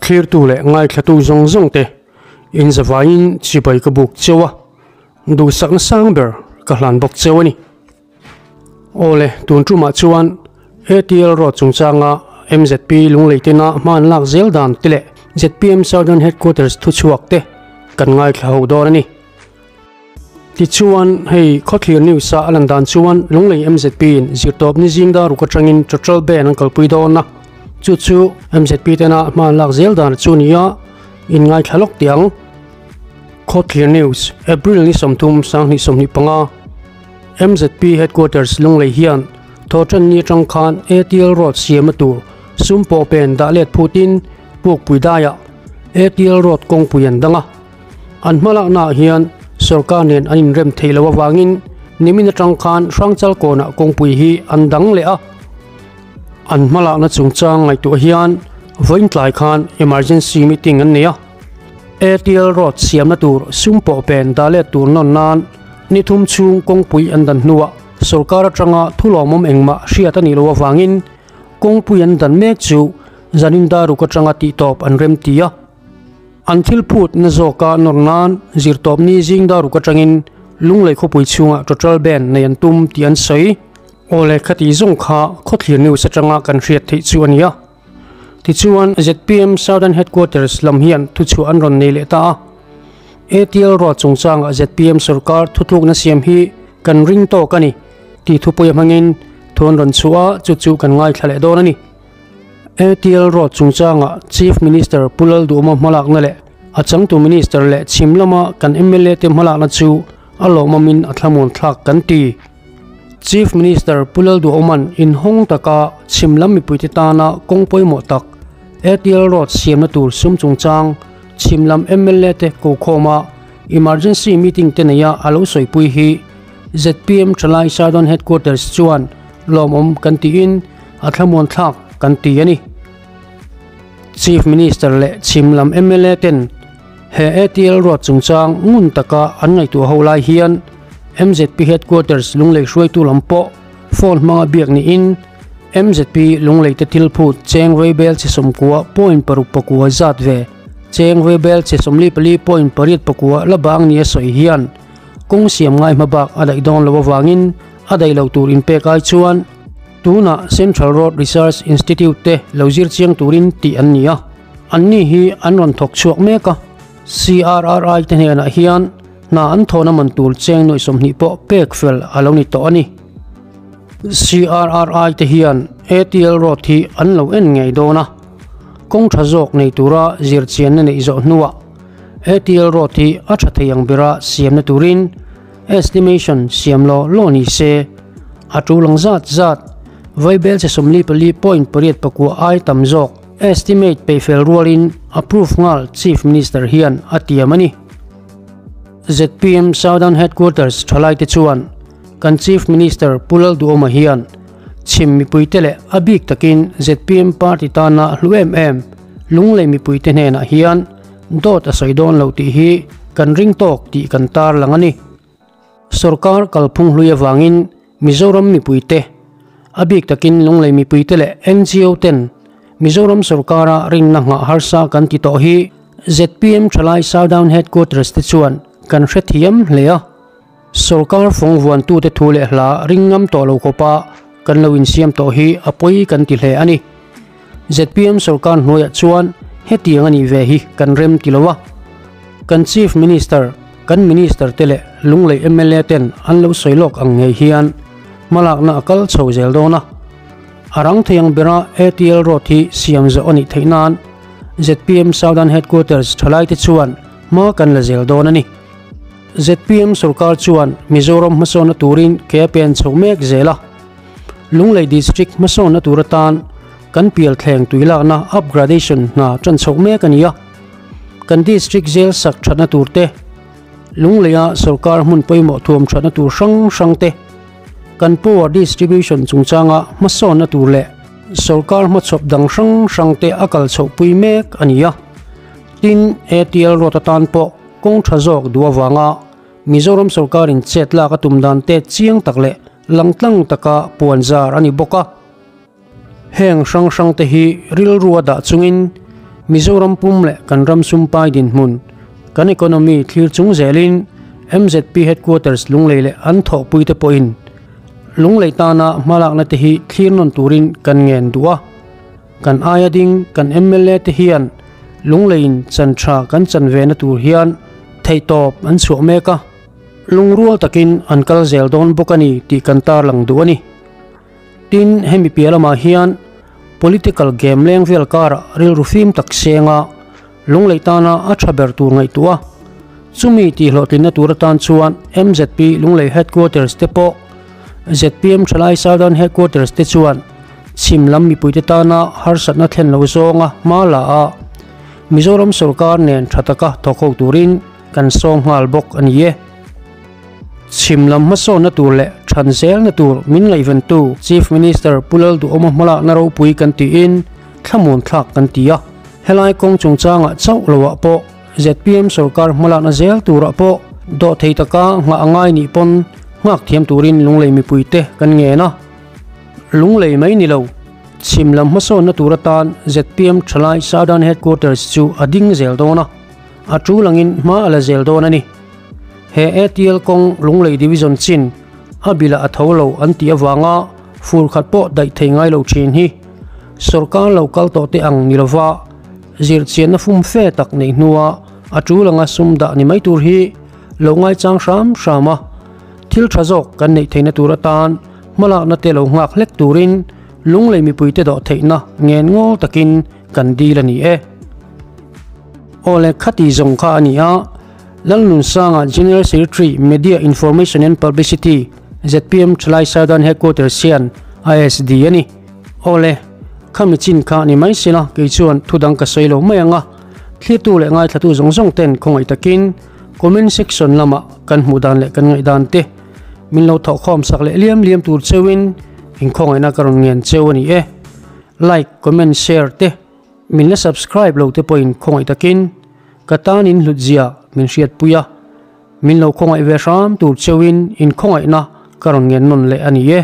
Thlirtu leh ngaithlatu zawng zawng te in zavaiin chibai ka buk cheu a, duhsakna sang ber ka hlan bawk cheu a ni. Awle, tun tumah chuan ATL Road chungchanga MZP Lunglei tena hma an lak zel dan te leh zpm Southern Headquarters thuchhuak te kan ngaithla ho dawn a ni. Tichuan, hei Khawthlir News a a lan dan chuan Lunglei MZP in zirtawp ni zing dar ruk atangin Total Ban an kalpui dawn a, chu chu MZP tena hma an lak zel dan chu ni a, in ngaithla lawk teh ang. Khawthlir News, April ni 30, 2025, MZP Headquarters Lunglei hian thawhtan ni atang khan ATL Road siamna tur sum pawh pen dah let phutin Pukpui daiah ATL Road kawngpui an dang a. An hmalaknaah hian sorkar nen an inrem theih loh avangin nimin atang khan Hrangchal kawnah kawngpui hi an dang leh a. An hmalakna chungchang ngaihtuah hian vawiin tlai khan emergency meeting an nei a. ATL road siamna tur sum pawh pen dah let tur nawn nan ni thum chhung kawngpui an dan hnuah sorkar atanga thulawmawm engmah hriat a nih loh avangin kawngpui an dan mek chu zanin daruk atanga tihtawp an remti a. An thil phut na zawka nawr nan zirtawpni zing daruk atangin Lunglei khawpui chhungah total ban nei an tum tih an sawi. Awle khati zawng kha Khawthlir News atanga kan hriat theih chu a ni a. Tichuan zpm Southern Headquarters lam hian thuchhuah an rawn nei leh ta a. ATL Road chungchangah zpm sorkar thutlukna siam hi kan ring tawk a ni tih thupui a hmangin thu an rawn chhuah a, chu chu kan ngaithla leh dawn a ni. ATL Road chungchangah Chief Minister Pu Lalduhma hmalakna leh a changtu Minister leh chhim lama kan mla te hmalakna chu a lawmawmin a thlamuan thlak kan ti. Chief Minister Pu Lalduhawma'n inhawng taka chhim lam mipuite tana kawng pawimawh tak ATL Road siamna tur sum chungchang chhim lam mla te kokhawma emergency meeting te neia a lo sawipui hi zpm Thalai Southern Headquarters chuan lawmawm kan tiin a thlamuan thlak kan ti a ni. Chief Minister leh chhim lam mla ten he ATL road chungchang ngun taka an ngaihtuah ho lai hian mzp Headquarters Lunglei hruaitu lam pawh phone hmanga biak niin mzp Lunglei te thil phut cheng vaibel chi 90 point paruk pakua zat ve cheng vaibel chi 44 point pariat pakua la bang nia sawi hian kawng siam ngai hmabak a daih dawn lo avangin a daih lo tur inpek ai chuan Tunah Central Road Research Institute te lo zir chiang turin tih an ni a, anni hi an rawn thawk chhuak mek a. CRRI te hnenah hian hna an thawhna man tur cheng nuaih 20 pawh pek fel a lo ni tawh a ni. CRRI te hian ATL Road hi an lo en ngei dawn a, kawng tha zawk nei tura zir chianna neih zawh hnuah ATL Road hi a tha thei ang bera siamna turin Estimation siam law law ni se, a tul ang zat zat, vaibel che 44 point pariat pakua ai tam zawk estimate peihfel rualin approve nghal Chief Minister hian a tiam a ni. Zpm Southern Headquarters thalaite chuan kan Chief Minister Pu Lalduhoma hian chhim mipuite leh a bik takin zpm party tana hlu em em Lunglei mipuite hnenah hian Dawt a sawi dawn lo tih hi kan ring tawk tih kan tar lang a ni. Sorkar kalphung hlui avangin Mizoram mipuite, a bik takin Lunglei mipuite leh NGO ten Mizoram sorkara rinna nghah harsa kan ti tawh hi zpm Thalai Southdown Headquarters te chuan kan hrethiam hle a. Sorkar fawng vuantute thu leh hla ring ngam tawh lo khawpa kan lo insiam tawh hi a pawi kan ti hle a ni. Zpm sorkar hnuaiah chuan hetiang a nih ve hi kan rem ti lo a. Kan Chief Minister, kan Minister te leh Lunglei mla ten an lo sawi lawk ang ngei hian hmalakna a kal chho zel dawn a. A rang thei ang bera ATL Road hi siam zawh a nih theih nan zpm Southern Headquarters thalaite chuan hma kan la zel dawn a ni. Zpm sorkar chuan Mizoram hmasawnna turin ke a pen chho mek zel a. Lunglei District hmasawnna tur atan kan pial thleng tui lakna upgradation hna tan chhoh mek a ni a. Kan District zel sak thatna tur te, Lungleia sorkar hmun pawimawh thuam thatna tur hrang hrang te, kan power distribution chungchanga hmasawnna tur leh sorkar hmachhawp dang hrang hrang te a kal chhohpui mek a ni a. Tin, ATL road atan pawh Kawng tha zawk duh avanga Mizoram sorkarin chet lak a tum dan te chiang tak leh langtlang taka puan zar a ni bawk a. Heng hrang hrang te hi rilru a dah chungin Mizoram pum leh kan ram sumpai dinhmun, kan economy thlir chung zelin MZP headquarters Lunglei leh an thawhpuite pawhin Lunglei tana hmalakna te hi thlir nawn turin kan ngen duh a. Kan aia ding kan mla te hian Lungleiin chan tha kan chan ve na tur hian theihtawp an chhuah mek a, lungrual takin an kal zel dawn bawk a ni tih kan tarlang duh a ni. Tin, hemi piah lamah hian political game leng vel karah rilru fim tak senga Lunglei tana a tha ber tur ngaihtuah a, chumi tihhlawhtlinna tur atan chuan MZP Lunglei Headquarters te pawh zpm Thalai Southern Headquarters te chuan chhim lam mipuite tana harsatna thlen lo zawnga hma la a, Mizoram sorkar nen tha taka thawk ho turin kan sawng nghal bawk a ni e. Chhim lam hmasawnna tur leh than zelna tur min ngaihventu Chief Minister Pu Lalduhawma hmalakna ropui kan tiin thlamuan thlak kan ti a. Helai kawng chungchangah chauh loah pawh zpm sorkar hmalakna zel turah pawh dawhthei taka nghah a ngai nih pawn nghak thiam turin Lunglei mipuite kan ngen a. Lunglei mai ni lo, chhim lam hmasawnna tur atan zpm Thalai Southern Headquarters chu a ding zel dawn a, a tul angin hma a la zel dawn a ni. He ATL kawng Lunglei Division chin a bilah a tho lo an tih avanga fur khat pawh daih thei ngai lo thin hi sorkar lo kal tawh te ang ni lova zirchianna fum fe tak neih hnua a tul anga sum dah ni mai tur hi lo ngaichang hram hram a, thil tha zawk kan neih theihna tur atan hmalakna te lo nghak hlek turin Lunglei mipuite dawh theihna ngen ngawl takin kan dil a ni e. Awle khati zawng kha a ni a, Lalnunsanga General Secretary Media Information and Publicity zpm Thalai Southern Headquarters hian ISD a ni. Awle, khami chin kha ni mai sela kei chuan thu dang ka sawi lo mai ang a, thlirtu leh ngaithlatu zawng zawng ten khawngaih takin comment section lamah kan hmuh dan leh kan ngaihdan te min lo thawhkhawm sak leh liam liam tur cheuhin inkhawngaihna ka rawn ngen cheu a ni e. Like, comment, share te min la subscribe lo te pawhin khawngaih takin Ka tan in hlut zia min hriatpui a, min lo khawngaih ve hram tur cheuhin in khawngaihna ka rawn ngen nawn leh a ni e.